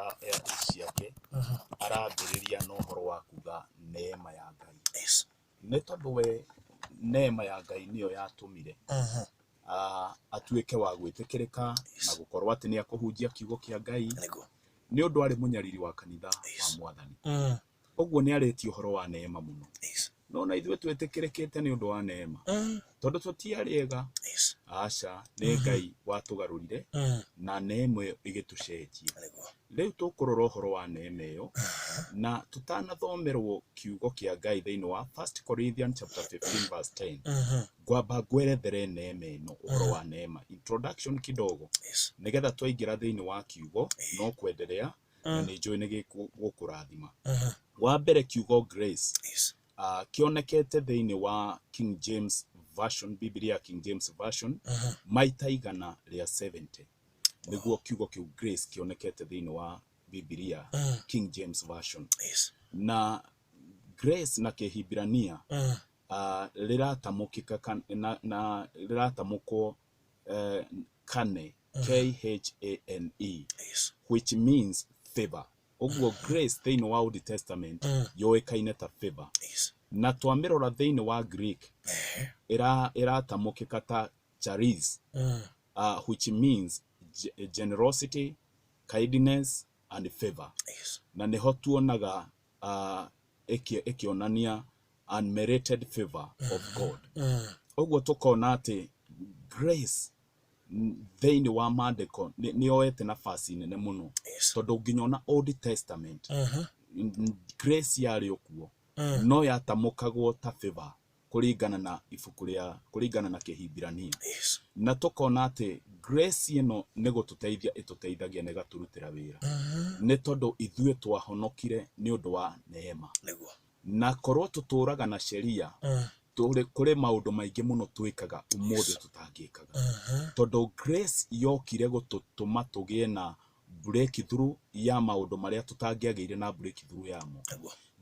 ya ciake arambĩrĩria na ũhoro wa kuga neema ya Ngai. Nĩ tondũ we neema ya Ngai nĩyo yatũmire atuĩke wa gwĩtĩkĩrĩka na gũkorwo atĩ nĩ akũhunjia kiugo kĩa Ngai, nĩ ũndũ arĩ mũnyariri wa kanitha wa Mwathani. Ũguo nĩ arĩtie ũhoro wa neema mũno. No na ithuĩ twĩtĩkĩrĩkĩte nĩ ũndũ wa neema, tondũ tũtiarĩ ega. Aca, nĩ Ngai watũgarũrire na neema ĩyo ĩgĩtũcenjia. Rĩu tũkũrora ũhoro wa neema ĩyo na tũtanathomerwo kiugo kĩa Ngai thĩinĩ wa 1 Corinthians chapter 15 verse 10, ngwamba ngwerethere neema ĩno, ũhoro wa neema, introduction kidogo, nĩgetha twaingĩra thĩinĩ wa kiugo no kwenderea, na nĩ njũĩ nĩ gĩgũkũrathima. Wa mbere, kiugo grace kĩonekete thĩinĩ wa King James Version, Biblia ya King James Version, maita 170 nĩguo kiugo kĩu grace kĩonekete thĩinĩ wa Biblia King James Version. Na grace na Kĩhibirania rĩratamũkĩka na rĩratamũkwo kane, K H A N E, which means favor. Ũguo grace thĩinĩ wa Old Testament yũĩkaine ta favor. Na twamĩrora thĩinĩ wa Greek, ĩratamũkĩka ta charis, which means generosity, kindness and favor. Na nĩho tuonaga ĩkĩonania unmerited favor of God. Ũguo tũkona atĩ grace thĩinĩ wa maandĩko nĩ yoete nafasi nene mũno, tondũ nginya ona Old Testament grace yarĩ o kuo, no yatamũkagwo ta favor kũringana na ibuku rĩa, kũringana na Kĩhibirania. Na tũkona atĩ grace ĩno nĩ gũtũteithia ĩtũteithagia na ĩgatũrutĩra wĩra, nĩ tondũ ithuĩ twahonokire nĩ ũndũ wa neema. Na korwo tũtũraga na sheria, tũrĩ kũrĩ maũndũ maingĩ mũno twĩkaga ũmũthĩ tũtangĩkaga, tondũ grace yokire gũtũtũma tũgĩe na breakthrough ya maũndũ marĩa tũtangĩagĩire na breakthrough yamo.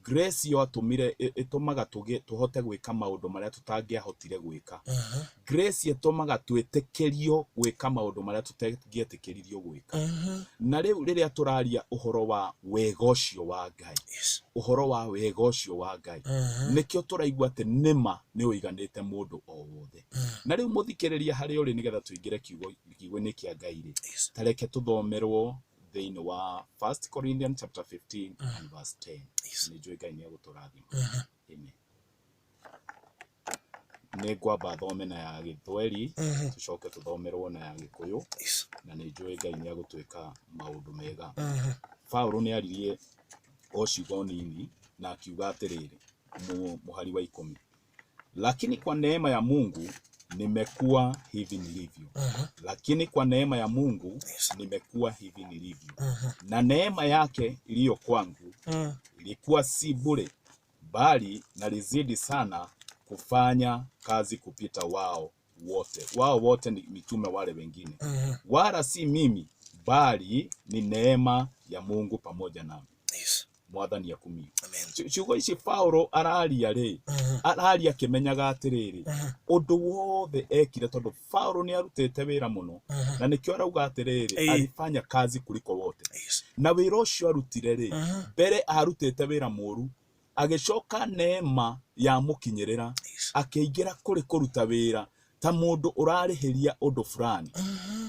Grace yatũmire, ĩtũmaga tũgĩe, tũhote gwĩka maũndũ marĩa tũtangĩahotire gwĩka. Grace ĩtũmaga twĩtĩkĩrio gwĩka maũndũ marĩa tũtangĩetĩkĩririo gwĩka. Na rĩu rĩrĩa tũraria ũhoro wa wega ũcio wa Ngai, ũhoro wa wega ũcio wa Ngai, nĩkĩo tũraigua atĩ nĩma nĩ ũiganĩte mũndũ o wothe. Na rĩu mũthikĩrĩria, harĩa ũrĩ, nĩgetha tũingĩre kiugo kiugo-inĩ kĩa Ngai rĩ, ta reke tũthomerwo thĩinĩ wa 1 Corinthians chapter 15 and verse 10. Nĩ njũĩ Ngai nĩ egũtũrathima. Amen. Nĩ ngwamba thome na ya Gĩthweri, tũcoke tũthomerwo na ya Gĩkũyũ, na nĩ njũĩ Ngai nĩ egũtwĩka maũndũ mega. Paulo nĩ aririe o ciugo nini na akiuga atĩrĩrĩ, mũhari wa 10, "Lakini kwa neema ya Mungu nimekuwa hivi nilivyo." Lakini kwa neema ya Mungu nimekuwa hivi nilivyo. Na neema yake iliyo kwangu ilikuwa si bure, bali nalizidi sana kufanya kazi kupita wao wote. Wao wote ni mitume wale wengine. Wala si mimi, bali ni neema ya Mungu pamoja nami. Mwathani akumio. Amen. Ciugo ici Paulo araria rĩ, araria akĩmenyaga atĩrĩrĩ, ũndũ wothe ekire, tondũ Paulo nĩ arutĩte wĩra mũno, na nĩkĩo arauga atĩrĩrĩ, alifanya kazi kuliko wote. Na wĩra ũcio arutire rĩ, mbere arutĩte wĩra mũru, agĩcoka neema yamũkinyĩrĩra, akĩingĩra kũrĩ kũruta wĩra ta mũndũ ũrarĩhĩria ũndũ fulani.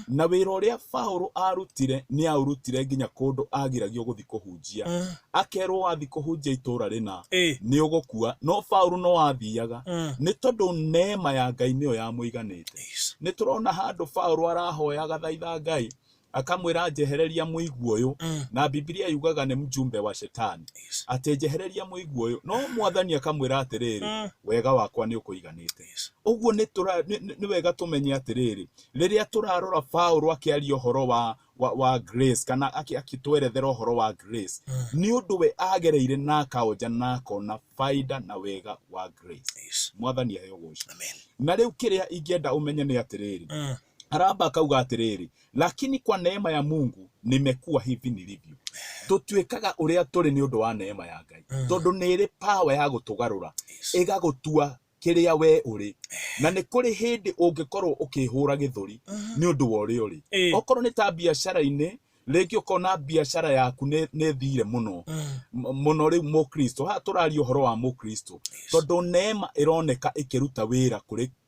Na wĩra ũrĩa Paulo arutire, nĩ aũrutire nginya kũndũ agiragio gũthiĩ kũhunjia, akerwo wathiĩ kũhunjia itũũra rĩna nĩ ũgũkua, no Paulo no athiaga, nĩ tondũ neema ya Ngai nĩyo yamũiganĩte. Nĩ tũrona handũ Paulo arahoya, agathaitha Ngai, akamwĩra, "Njehereria mũigua ũyũ." Na Bibilia yugaga nĩ mjumbe wa shetani, atĩ njehereria mũigua ũyũ, no Mwathani akamwĩra atĩrĩrĩ, "Wega wakwa nĩ ũkũiganĩte." Ũguo nĩ wega tũmenye atĩrĩrĩ, rĩrĩa tũrarora Paulo akĩaria ũhoro wa grace, kana akĩtwerethera ũhoro wa grace, nĩ ũndũ we agereire na akaonja na akona faida na wega wa grace. Mwathani aheo ũgoci. Amen. Na rĩu kĩrĩa ingĩenda ũmenye nĩ atĩrĩrĩ, aramba akauga atĩrĩrĩ, "Lakini kwa neema ya Mungu nimekuwa hivi nilivyo." Tũtuĩkaga ũrĩa tũrĩ nĩ ũndũ wa neema ya Ngai, tondũ nĩ ĩrĩ power ya gũtũgarũra, ĩgagũtua kĩrĩa we ũrĩ. Na nĩ kũrĩ hĩndĩ ũngĩkorwo ũkĩhũra gĩthũri nĩ ũndũ wa ũrĩa ũrĩ, okorwo nĩ ta biacara-inĩ. Rĩngĩ ũkona biacara yaku nĩ thire mũno mũno. Rĩu mũkristo haha tũraria ũhoro wa mũkristo, tondũ neema ĩroneka ĩkĩruta wĩra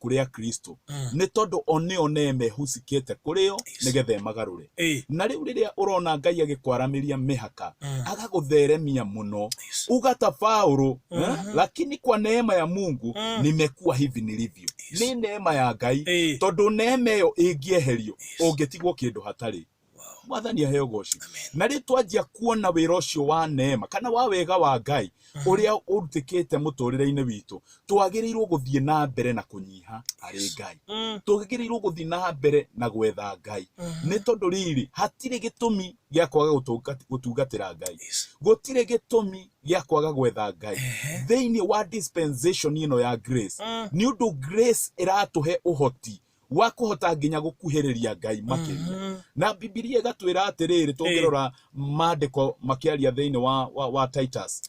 kũrĩ akristo nĩ tondũ o nĩo neema ĩhucikĩte kũrĩ o nĩgetha ĩmagarũre. Na rĩu rĩrĩa ũrona Ngai agĩkwaramĩria mĩhaka, agagũtheremia mũno, uga ta Paulo, lakini kwa neema ya Mungu nimekuwa hivi nilivyo. Nĩ neema ya Ngai, tondũ neema ĩyo ĩngĩeherio ũngĩtigwo kĩndũ hatarĩ. Mwathani aheo goci. Na rĩ twanjia kuona wĩra ũcio wa neema kana wa wega wa Ngai ũrĩa ũrutĩkĩte mũtũrĩre-inĩ witũ, twagĩrĩirwo gũthiĩ na mbere na kũnyiha harĩ Ngai, twagĩrĩirwo gũthiĩ na mbere na gwetha Ngai, nĩ tondũ rĩrĩ hatirĩ gĩtũmi gĩa kwaga gũtungatĩra Ngai, gũtirĩ gĩtũmi gĩa kwaga gwetha Ngai thĩinĩ wa dispensation ĩno ya grace, nĩ ũndũ grace ĩratũhe ũhoti wa kũhota nginya gũkuhĩrĩria Ngai makĩria. Na Bibilia ĩgatwĩra atĩrĩrĩ, tũngĩrora maandĩko makĩaria thĩinĩ wa Titus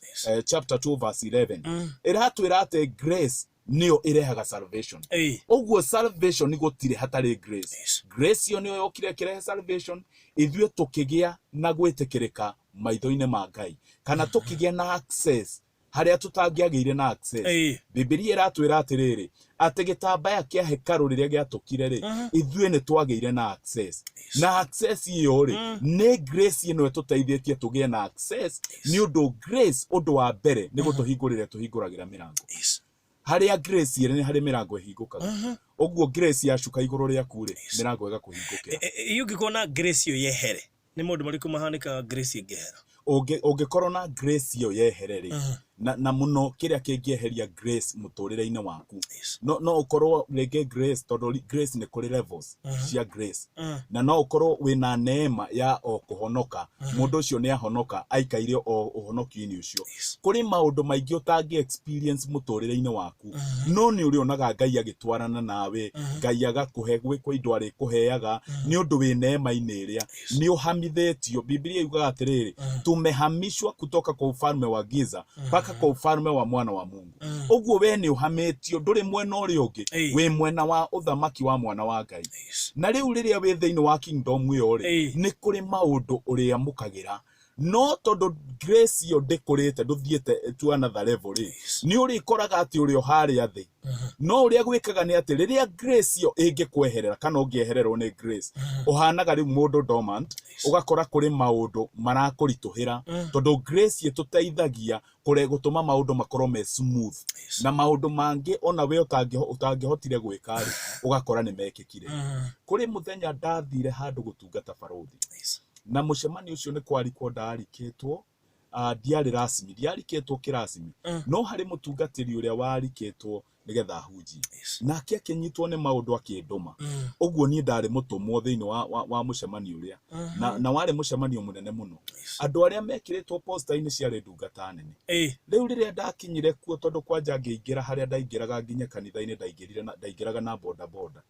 chapter 2 verse 11, ĩratwĩra atĩ grace nĩyo ĩrehaga salvation. Ũguo salvation gũtirĩ hatarĩ grace. Grace ĩyo nĩyo yokire ĩkĩrehe salvation, ithuĩ tũkĩgĩa na gwĩtĩkĩrĩka maitho-inĩ ma Ngai, kana tũkĩgĩa na access harĩa tũtangĩagĩire na access. Bibilia ĩratwĩra atĩrĩrĩ, atĩ gĩtambaya kĩa hekarũ rĩrĩa gĩatũkire rĩ, ithuĩ nĩ twagĩire na access, na access ĩyo rĩ, nĩ grace ĩno ĩtũteithĩtie tũgĩe na access, nĩ ũndũ grace ũndũ wa mbere nĩ gũtũhingũrĩra tũhingũragĩra mĩrango. Harĩa grace ĩrĩ nĩ harĩ mĩrango ĩhingũkaga. Ũguo grace yacuka igũrũ rĩaku rĩ, mĩrango ĩgakũhingũkĩra. Iyo ũngĩkorwo grace ĩyo yehere, nĩ maũndũ marĩkũ mahanĩkaga grace ĩngĩehera? Ũngĩkorwo na grace ĩyo yehere rĩ, na mũno kĩrĩa kĩngĩeheria grace mũtũrĩre-inĩ waku, no ũkorwo rĩngĩ grace, tondũ grace nĩ kũrĩ levels cia grace, na no ũkorwo wĩna neema ya o kũhonoka, mũndũ ũcio nĩ ahonoka, aikaire o ũhonokio-inĩ ũcio. Kũrĩ maũndũ maingĩ ũtangĩ experience mũtũrĩre-inĩ waku, no nĩ ũrĩonaga Ngai agĩtwarana nawe, Ngai agakũhe gwĩ indo arĩkũheaga nĩ ũndũ wĩ neema-inĩ ĩrĩa nĩ ũhamithĩtio. Biblia yugaga atĩrĩrĩ, tumehamishwa kutoka kwa ufalme wa giza mpaka kwa ufalme wa mwana wa Mungu. Ũguo we nĩ ũhamĩtio, ndũrĩ mwena ũrĩa ũngĩ, wĩ mwena wa ũthamaki wa mwana wa Ngai. Na rĩu rĩrĩa wĩ thĩinĩ wa kingdom ĩyo rĩ, nĩ kũrĩ maũndũ ũrĩamũkagĩra, no tondũ grace ĩyo ndĩkũrĩte, ndũthiĩte to another level rĩ, nĩ ũrĩkoraga atĩ ũrĩ o harĩa thĩ. No ũrĩa gwĩkaga nĩ atĩ rĩrĩa grace ĩyo ĩngĩkweherera kana ũngĩehererwo nĩ grace, ũhanaga rĩu mũndũ dormant, ũgakora kũrĩ maũndũ marakũritũhĩra, tondũ grace ĩtũteithagia kũre gũtũma maũndũ makorwo me smooth, na maũndũ mangĩ ona we ũtangĩhotire gwĩka rĩ, ũgakora nĩ mekĩkire. Kũrĩ mũthenya ndathire handũ gũtungata barũthi, na mũcemanio ũcio nĩ kwarikwo ndarikĩtwo, ndiarĩ rasmi, ndiarikĩtwo kĩracimi, no harĩ mũtungatĩri ũrĩa warikĩtwo nĩgetha ahunjie, nake akĩnyitwo nĩ maũndũ akĩndũma. Ũguo niĩ ndarĩ mũtũmwo thĩinĩ wa mũcemanio ũrĩa, na warĩ mũcemanio mũnene mũno. Andũ arĩa mekĩrĩtwo posta-inĩ ciarĩ ndungata nene. Rĩu rĩrĩa ndakinyire kuo, tondũ kwanja ngĩingĩra harĩa ndaingĩraga nginya kanitha-inĩ, ndaingĩrire na ndaingĩraga na boda boda,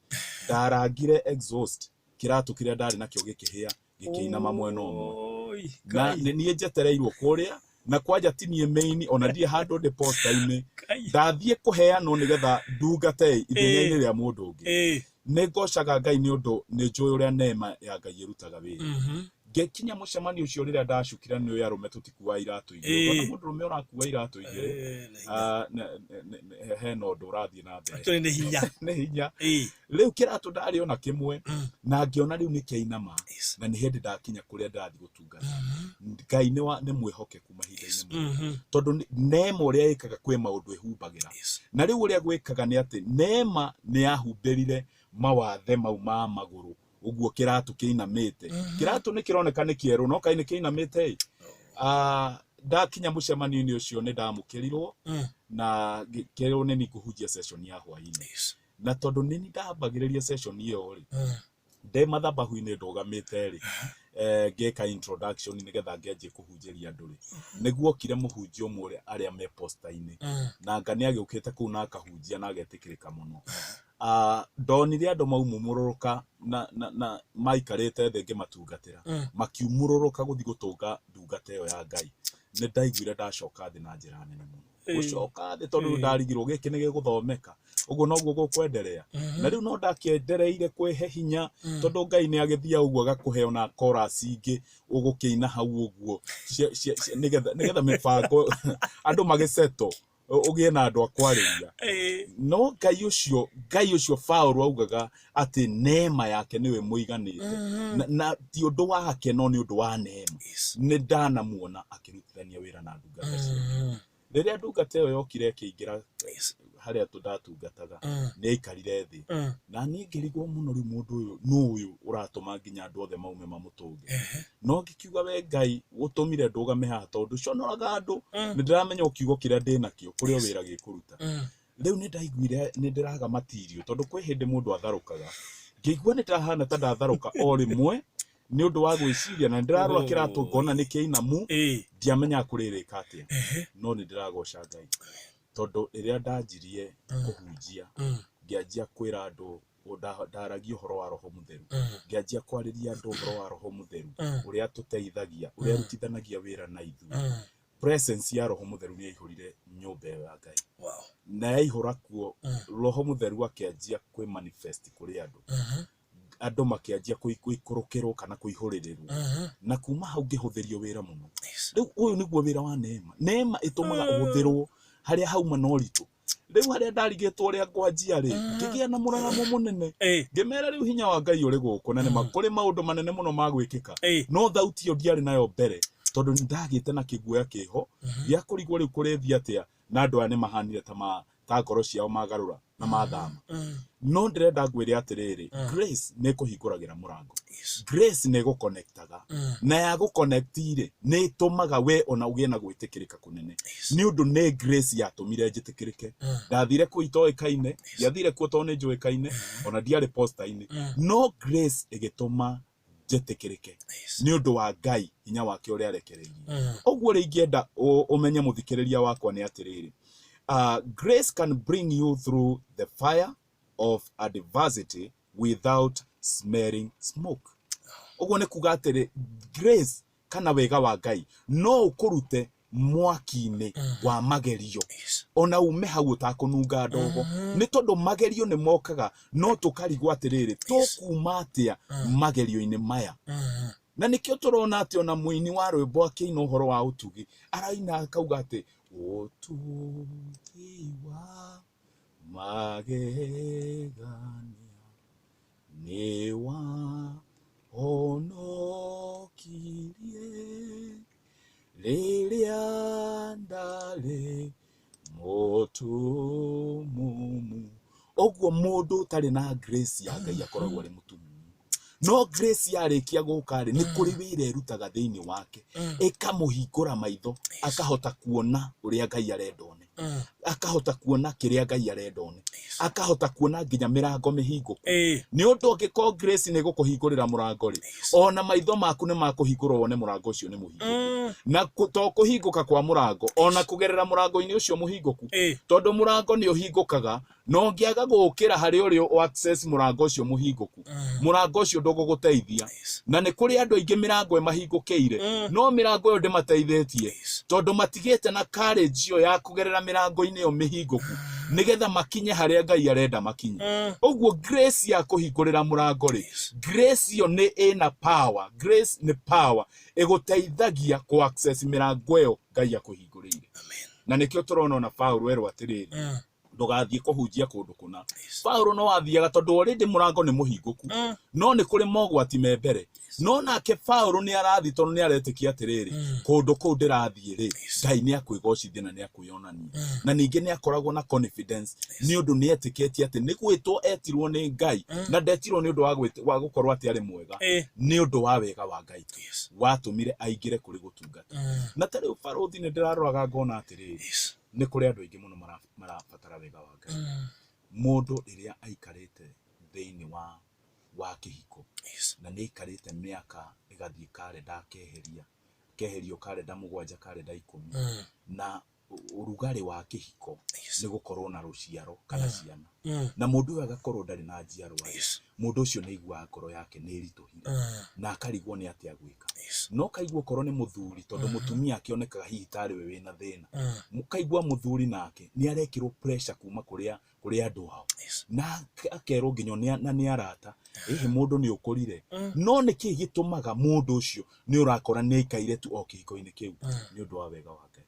ndarangire exhaust, kĩratũ kĩrĩa ndarĩ nakĩo gĩkĩhĩa, gĩkĩinama mwena ũmwe. Oi, Na Ngai. nĩ niĩ njetereirwo kũrĩa, na kwanja ti niĩ main, ona ndirĩ handũ ndĩ posta-inĩ. Ndathiĩ kũheanwo nĩgetha ndungate ithenya-inĩ rĩa mũndũ ũngĩ. Nĩ ngocaga Ngai nĩ ũndũ nĩ njũĩ ũrĩa neema ya Ngai ĩrutaga wĩra. Ngĩkinya mũcemanio ũcio, rĩrĩa ndacukire, nĩ ũyũ arũme tũtikuaga iratũ igĩrĩ. Ũngĩona mũndũrũme ũrakua iratũ igĩrĩ, Eh, na hinya. ah, hena ũndũ ũrathiĩ na mbere. Actually nĩ hinya. Nĩ hinya. Rĩu kĩratũ ndarĩ ona kĩmwe, na ngĩona rĩu nĩ kĩainama, na nĩ hĩndĩ ndakinya kũrĩa ndĩrathiĩ gũtungata. Ngai nĩ mwĩhokeku mahinda-inĩ mothe, tondũ neema ũrĩa ĩkaga kwĩ maũndũ ĩhumbagĩra. Na rĩu ũrĩa gwĩkaga nĩ atĩ neema nĩ yahumbĩrire mawathe mau ma magũrũ, ũguo kĩratũ kĩinamĩte. Kĩratũ nĩ kĩroneka nĩ kĩerũ, no kaĩ nĩ kĩinamĩte ĩ. Ah, ndakinya mũcemanio-inĩ ũcio nĩ ndamũkĩrirwo na ngĩkĩrwo nĩ niĩ ngũhunjia session ya hwaĩ-inĩ. Na tondũ nĩ niĩ ndambagĩrĩria session ĩyo rĩ, ndĩ mathabahu-inĩ ndũgamĩte rĩ, ngĩka introduction nĩgetha ngĩanjie kũhunjĩria andũ rĩ, nĩguokire mũhunjia ũmwe ũrĩa arĩa me posta-inĩ, na anga nĩ agĩũkĩte kũu na akahunjia na agetĩkĩrĩka mũno. Ndonire andũ maumũrũrũka na maikarĩte thĩ ngĩmatungatĩra, makiumũrũrũka gũthiĩ gũtũnga ndungata ĩyo ya Ngai. Nĩ ndaiguire ndacoka thĩ na njĩra nene mũno. Gũcoka thĩ tondũ rĩu ndarigirwo gĩkĩ nĩ gĩgũthomeka ũguo noguo gũkwenderea. Na rĩu no ndakĩendereire kwĩhe hinya tondũ Ngai nĩ agĩthiaga ũguo agakũhe ona chorus ingĩ ũgũkĩina hau ũguo nĩgetha mĩbango andũ magĩsettle, ũgĩe na andũ a kwarĩria. No Ngai ũcio, Ngai ũcio Paũlũ augaga atĩ neema yake nĩwe ĩmũiganĩte, na ti ũndũ wake no nĩ ũndũ wa neema. Nĩ ndanamuona akĩrutithania wĩra na ndungata ciake. Rĩrĩa ndungata ĩyo yokire ĩkĩingĩra harĩa ndatungataga, nĩ aikarire thĩ. Na niĩ ngĩrigwo mũno, rĩu mũndũ ũyũ nũ ũyũ ũratũma nginya andũ othe maume mamũtũnge? No ngĩkiuga, we Ngai ũtũmire ndũgame haha tondũ conoraga andũ, nĩ ndĩramenya o kiugo kĩrĩa ndĩnakĩo kũrĩ o wĩra gĩkũruta. Rĩu nĩ ndaiguire nĩ ndĩraga matirio tondũ kwĩ hĩndĩ mũndũ atharũkaga. Ngĩigua nĩ ndahana ta ndatharũka o rĩmwe nĩ ũndũ wa gwĩciria, na nĩ ndĩrarora kĩratũ ngona nĩ kĩinamu, ndiamenyaga kũrĩrĩka atĩa. No nĩ ndĩragoca Ngai tondũ rĩrĩa ndanjirie kũhunjia, ngĩanjia kwĩra andũ, ndaragia ũhoro wa Roho Mũtheru, ngĩanjia kwarĩria andũ ũhoro wa Roho Mũtheru, ũrĩa atũteithagia, ũrĩa arutithanagia wĩra na ithuĩ. Presence ya Roho Mũtheru nĩ yaihũrire nyũmba ĩyo ya Ngai. Na yaihũra kuo, Roho Mũtheru akĩanjia kwĩ manifest kũrĩ andũ. Andũ makĩanjia gũikũrũkĩrwo kana kũihũrĩrĩrwo. Na kuma hau ngĩhũthĩrio wĩra mũno. Rĩu ũyũ nĩguo wĩra wa neema. Neema ĩtũmaga ũhũthĩrwo harĩa hauma na ũritũ. Rĩu harĩa ndarigĩtwo ũrĩa ngwanjia rĩ, ngĩgĩa na mũraramo mũnene. Ngĩmera rĩu hinya wa Ngai ũrĩ gũkũ na nĩma kũrĩ maũndũ manene mũno ma gwĩkĩka. No thauti ĩyo ndiarĩ nayo mbere tondũ nĩ ndagĩte na kĩguoya kĩho gĩa kũrigwo rĩu kũrĩthiĩ atĩa, na andũ aya nĩ mahanire ta ta ngoro ciao magarũra na mathama. No ndĩrenda ngwĩre atĩrĩrĩ, grace nĩ ĩkũhingũragĩra mũrango. Grace nĩ ĩgũconnectaga, na ya gũconnect rĩ, nĩ ĩtũmaga we ona ũgĩe na gwĩtĩkĩrĩka kũnene, nĩ ũndũ nĩ grace yatũmire njĩtĩkĩrĩke. Ndathire kũu itoĩkaine, ndiathire kuo tondũ nĩ njũĩkaine, ona ndiarĩ poster-inĩ, no grace ĩgĩtũma njĩtĩkĩrĩke nĩ ũndũ wa Ngai hinya wake ũrĩa arekereirie. Ũguo rĩ, ingĩenda ũmenye mũthikĩrĩria wakwa nĩ atĩrĩrĩ, grace can bring you through the fire of adversity without smelling smoke. Ũguo nĩ kuga atĩrĩ, grace kana wega wa Ngai no ũkũrute mwaki-inĩ wa magerio ona ume hau ũtakũnunga ndogo, nĩ tondũ magerio nĩ mokaga no tũkarigwo atĩrĩrĩ, tũkuma atĩa magerio-inĩ maya? Na nĩkĩo tũrona atĩ ona mũini wa rwĩmbo akĩina ũhoro wa ũtugi araina akauga atĩ ũtugi wa magegania nĩ wahonokirie rĩrĩa ndarĩ mũtumumu. Ũguo mũndũ ũtarĩ na grace ya Ngai akoragwo arĩ mũtumumu, no grace yarĩkia gũka rĩ, nĩ kũrĩ wĩra ĩrutaga thĩinĩ wake, ĩkamũhingũra maitho, akahota kuona ũrĩa Ngai arenda one, akahota kuona kĩrĩa Ngai arenda one, akahota kuona nginya mĩrango mĩhingũku. Nĩ ũndũ ũngĩkorwo grace nĩ ĩgũkũhingũrĩra mũrango rĩ, ona maitho maku nĩ makũhingũrwo wone mũrango ũcio nĩ mũhingũku. Na to kũhingũka kwa mũrango, ona kũgerera mũrango-inĩ ũcio mũhingũku, tondũ mũrango nĩ ũhingũkaga, no ũngĩaga gũũkĩra harĩa ũrĩ o access mũrango ũcio mũhingũku, mũrango ũcio ndũgũgũteithia. Na nĩ kũrĩ andũ aingĩ mĩrango ĩmahingũkĩire, no mĩrango ĩyo ndĩmateithĩtie tondũ matigĩte na courage ĩyo ya kũgerera mĩrango-inĩ ĩyo mĩhingũku nĩgetha makinye harĩa Ngai arenda makinye. Ũguo grace ya kũhingũrĩra mũrango rĩ, grace ĩyo nĩ ĩna power. Grace nĩ power ĩgũteithagia kũ access mĩrango ĩyo Ngai akũhingũrĩire. Na nĩkĩo tũrona ona Paũlũ erwo atĩrĩrĩ, ndũgathiĩ kũhunjia kũndũ kũna. Paũlũ no athiaga tondũ already mũrango nĩ mũhingũku, no nĩ kũrĩ mogwati me mbere. No nake Paũlũ nĩ arathiĩ tondũ nĩ aretĩkia atĩrĩrĩ, kũndũ kũu ndĩrathiĩ rĩ, Ngai nĩ akwĩgocithia na nĩ akwĩonania. Na ningĩ nĩ akoragwo na confidence nĩ ũndũ nĩ etĩkĩtie atĩ nĩ gwĩtwo etirwo nĩ Ngai, na ndetirwo nĩ ũndũ wa gũkorwo atĩ arĩ mwega, nĩ ũndũ wa wega wa Ngai tu watũmire aingĩre kũrĩ gũtungata. Na ta rĩu barũthi, nĩ ndĩraroraga ngona atĩrĩrĩ, nĩ kũrĩ andũ aingĩ mũno marabatara wega wa Ngai. Mũndũ rĩrĩa aikarĩte thĩinĩ wa kĩhiko na nĩ aikarĩte mĩaka ĩgathiĩ karenda, akeheria akeherio karenda 7, karenda 10, na ũrugarĩ wa kĩhiko nĩ gũkorwo na rũciaro kana ciana, na mũndũ ũyũ agakorwo ndarĩ na njiarwa rĩ, mũndũ ũcio nĩ aiguaga ngoro yake nĩ ĩritũhire na akarigwo nĩ atĩa gwĩka. No kaigua okorwo nĩ mũthuri, tondũ mũtumia akĩonekaga hihi tarĩ we wĩna thĩna, mũkaigua mũthuri nake nĩ arekĩrwo pressure kuma kũrĩa kũrĩ andũ ao, na akerwo nginya na nĩ arata, ĩhĩ mũndũ nĩ ũkũrire. No nĩ kĩĩ gĩtũmaga mũndũ ũcio nĩ ũrakora nĩ aikaire tu o kĩhiko-inĩ kĩu? Nĩ ũndũ wa wega wa Ngai.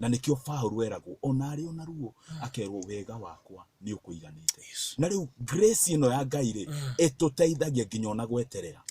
Na nĩkĩo Paũlũ eragwo ona arĩ ona ruo, akerwo wega wakwa nĩ ũkũiganĩte. Na rĩu grace ĩno ya Ngai rĩ, ĩtũteithagia nginya ona gweterera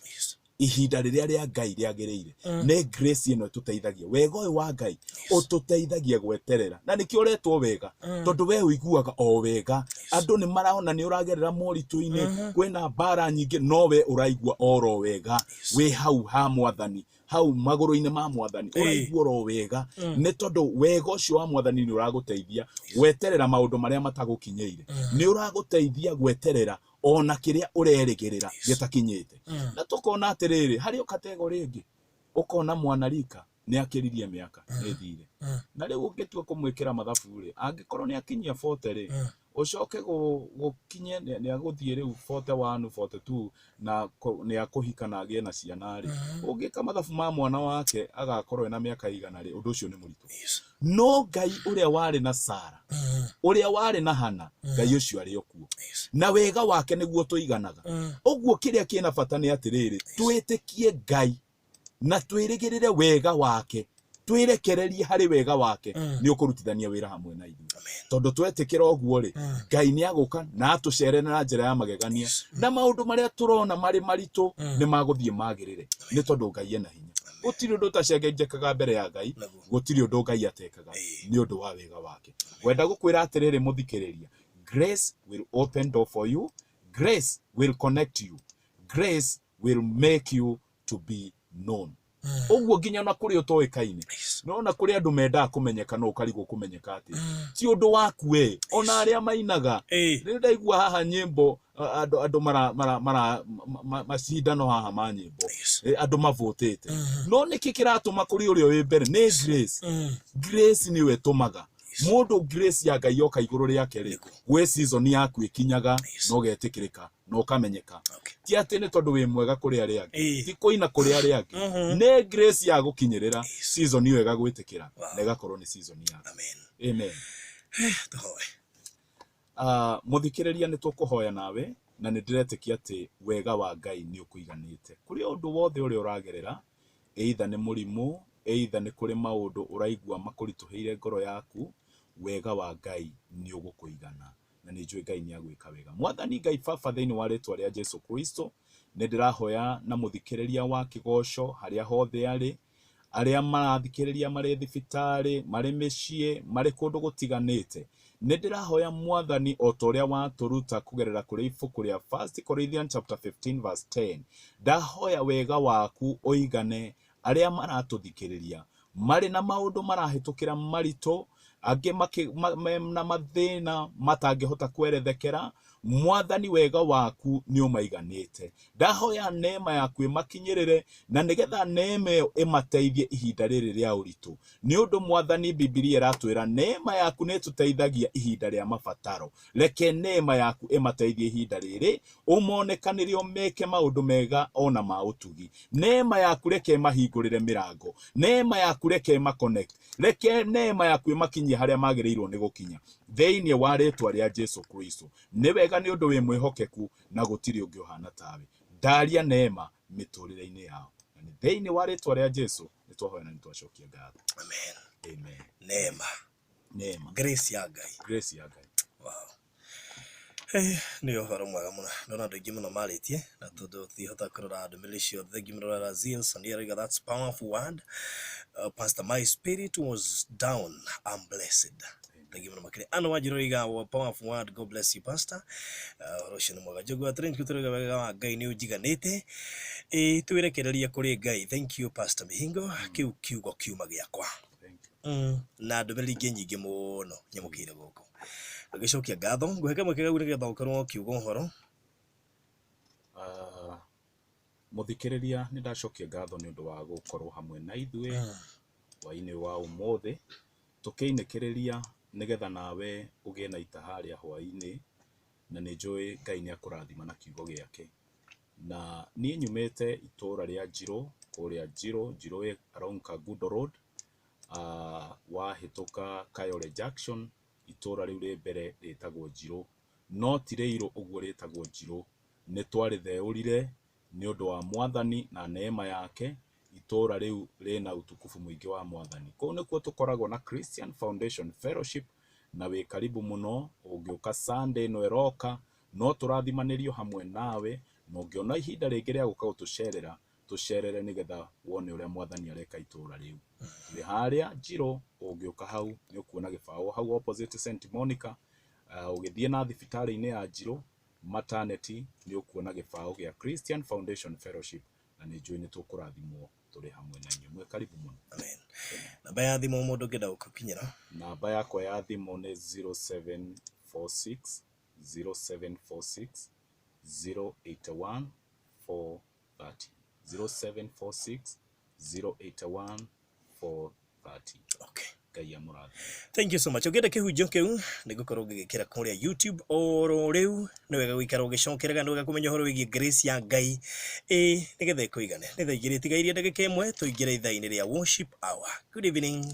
ihinda rĩrĩa rĩa Ngai rĩagĩrĩire. Nĩ grace ĩno ĩtũteithagia, wega ũyũ wa Ngai ũtũteithagia gweterera, na nĩkĩo ũretwo wega, tondũ we ũiguaga o wega. Andũ nĩ marona nĩ ũragerera moritũ-inĩ, kwĩna mbara nyingĩ, no we ũraigua oro wega wĩ hau ha Mwathani, hau magũrũ-inĩ ma Mwathani, ũraigua oro wega, nĩ tondũ wega ũcio wa Mwathani nĩ ũragũteithia gweterera maũndũ marĩa matagũkinyĩire, nĩ ũragũteithia gweterera ona kĩrĩa ũrerĩgĩrĩra gĩtakinyĩte. Na tũkona atĩrĩrĩ, harĩ o kategori ĩngĩ ũkona mwanarika nĩ akĩririe mĩaka nĩ thire, na rĩu ũngĩtua kũmwĩkĩra mathabu rĩ, angĩkorwo nĩ akinyia 40 rĩ, ũcoke gũkinye nĩ agũthiĩ rĩu 41, 42, na nĩ akũhika na agĩe na ciana rĩ, ũngĩka mathabu ma mwana wake agakorwo ena mĩaka igana rĩ, ũndũ ũcio nĩ mũritũ. No Ngai ũrĩa warĩ na Sara, ũrĩa warĩ na Hana, Ngai ũcio arĩ o kuo, na wega wake nĩguo tũiganaga. Ũguo kĩrĩa kĩna bata nĩ atĩrĩrĩ, twĩtĩkie Ngai na twĩrĩgĩrĩre wega wake, twĩrekererie harĩ wega wake, nĩ ũkũrutithania wĩra hamwe na ithuĩ. Tondũ twetĩkĩra ũguo rĩ, Ngai nĩ agũka na atũcere na njĩra ya magegania, na maũndũ marĩa tũrona marĩ maritũ nĩ magũthiĩ magĩrĩre, nĩ tondũ Ngai ena hinya. Gũtirĩ ũndũ ũtacenjenjekaga mbere ya Ngai, gũtirĩ ũndũ Ngai atekaga, nĩ ũndũ wa wega wake. Ngwenda gũkwĩra atĩrĩrĩ mũthikĩrĩria, grace will open door for you, grace will connect you, grace will make you to be known. Ũguo nginya ona kũrĩa ũtoĩkaine, nona kũrĩ andũ mendaga kũmenyeka, no ũkarigwo kũmenyeka atĩ ti ũndũ waku we. Ona arĩa mainaga, rĩu ndaigua haha nyĩmbo, andũ mara mara mara macindano haha ma nyĩmbo, andũ mavũtĩte, no nĩkĩ kĩratũma kũrĩ ũrĩa wĩ mbere? Nĩ grace. Grace nĩyo ĩtũmaga mũndũ, grace ya Ngai yoka igũrũ rĩake rĩ, gwĩ season yaku ĩkinyaga na ũgetĩkĩrĩka na ũkamenyeka. Ti atĩ nĩ tondũ wĩ mwega kũrĩ arĩa angĩ, ti kũina kũrĩ arĩa angĩ, nĩ grace ya gũkinyĩrĩra season ĩyo ĩgagwĩtĩkĩra na ĩgakorwo nĩ season yaku. Amen. Amen. Tũhoe. Mũthikĩrĩria, nĩ tũkũhoya nawe, na nĩ ndĩretĩkia atĩ wega wa Ngai nĩ ũkũiganĩte kũrĩ ũndũ wothe ũrĩa ũragerera, either nĩ mũrimũ, either nĩ kũrĩ maũndũ ũraigua makũritũhĩire ngoro yaku. Wega wa Ngai nĩ ũgũkũigana, na nĩ njũĩ Ngai nĩ agwĩka wega. Mwathani Ngai Baba, thĩinĩ wa rĩtwa rĩa Jesu Kristo, nĩ ndĩrahoya na mũthikĩrĩria wa kĩgoco harĩa hothe arĩ, arĩa marathikĩrĩria marĩ thibitarĩ, marĩ mĩciĩ, marĩ kũndũ gũtiganĩte. Nĩ ndĩrahoya Mwathani, o ta ũrĩa watũruta kũgerera kũrĩ ibuku rĩa 1 Corinthians chapter 15 verse 10, ndahoya wega waku ũigane arĩa maratũthikĩrĩria marĩ na maũndũ marahĩtũkĩra maritũ, angĩ mena mathĩna matangĩhota kwerethekera. Mwathani, wega waku nĩ ũmaiganĩte. Ndahoya neema yaku ĩmakinyĩrĩre, na nĩgetha neema ĩyo ĩmateithie ihinda rĩrĩ rĩa ũritũ, nĩ ũndũ Mwathani, Bibilia ĩratwĩra neema yaku nĩ ĩtũteithagia ihinda rĩa mabataro. Reke neema yaku ĩmateithie ihinda rĩrĩ, ũmonekanĩre, ũmeke maũndũ mega ona ma ũtugi. Neema yaku reke ĩmahingũrĩre mĩrango, neema yaku reke ĩmaconnect, reke neema yaku ĩmakinyie harĩa magĩrĩirwo nĩ gũkinya, thĩinĩ wa rĩtwa rĩa Jesu Kristo. Nĩ wega, nĩ ũndũ wĩ mwĩhokeku na gũtirĩ ũngĩ ũhana tawe. Ndaria neema mĩtũrĩre-inĩ yao, na nĩ thĩinĩ wa rĩtwa rĩa Jesu nĩ twahoya na nĩ twacokia ngatho. Amen. Amen. Neema. Neema. Grace ya Ngai. Grace ya Ngai. Wow. Nĩ ũhoro mwega mũno. Ndona andũ aingĩ mũno marĩtie, na tondũ tũtingĩhota kũrora ndũmĩrĩri ciothe, thengiũ mũno. Rora Zeal Sandia arauga, "That's powerful word, pastor. My spirit was down. I'm blessed." Thengiũ mũno makĩria. Anna Wanjiru arauga, "Wow, powerful word. God bless you, pastor." Ũhoro ũcio nĩ mwega. Njogu wa Trent tũrauga, "Wega wa Ngai nĩ ũnjiganĩte, ĩĩ, twĩrekererie kũrĩ Ngai. Thank you, Pastor Mihingo, kĩu kiugo kiuma gĩakwa." Thank you. Na ndũmĩrĩri ingĩ nyingĩ mũno nyamũkĩire gũkũ. Ngĩcokia ngatho, ngũhe kamweke kau nĩgetha ũkorwo ũkiuga ũhoro. Mũthikĩrĩria, nĩ ndacokia ngatho nĩ ũndũ wa gũkorwo hamwe na ithuĩ hwaĩ-inĩ wa ũmũthĩ, tũkĩinĩkĩrĩria nĩgetha nawe ũgĩe na itaha rĩa hwaĩ-inĩ, na nĩ njũĩ Ngai nĩ akũrathima na kiugo gĩake. Na niĩ nyumĩte itũra rĩa Njirũ, kũrĩa Njirũ, Njirũ ĩ along Kangundo Road, wahĩtũka Kayole Junction, itũra rĩu rĩ mbere rĩtagwo Njirũ. No ti rĩirũ ũguo rĩtagwo Njirũ, nĩ twarĩtheũrire nĩ ũndũ wa Mwathani na neema yake, itũra rĩu rĩna utukufu mũingĩ wa Mwathani. Kũu nĩkuo tũkoragwo na Christian Foundation Fellowship, na wĩ karibu mũno ũngĩũka Sunday ĩno ĩroka, no tũrathimanĩrio hamwe nawe, na ũngĩona ihinda rĩngĩ rĩa gũka gũtũcerera, tũcerere nĩgetha wone ũrĩa Mwathani areka itũra rĩu. Twĩ harĩa Njirũ, ũngĩũka hau nĩ ũkuona gĩbaũ hau opposite St Monica, ũgĩthiĩ na thibitarĩ-inĩ ya Njirũ maternity nĩ ũkuona gĩbaũ gĩa Christian Foundation Fellowship, na nĩ njũĩ nĩ tũkũrathimwo tũrĩ hamwe na inyuĩ. Mwĩ karibu mũno. Amen. Namba ya thimũ mũndũ ũngĩenda gũkũkinyĩra? Namba yakwa ya thimũ nĩ 0746 0746 081 430, 0746 081 430. Okay. Ngai amũrathime. Thank you so much. Ũngĩenda kĩhunjio kĩu nĩ ngũkorwo ngĩgĩkĩra kũrĩa YouTube oro rĩu. Nĩ wega gũikara ũgĩcokerega, nĩ wega kũmenya ũhoro wĩgiĩ grace ya Ngai, ĩ nĩgetha ĩkũigane. Nĩ thaa 2 tigairie ndagĩka 1 tũingĩre ithaa-inĩ rĩa worship hour. Good evening.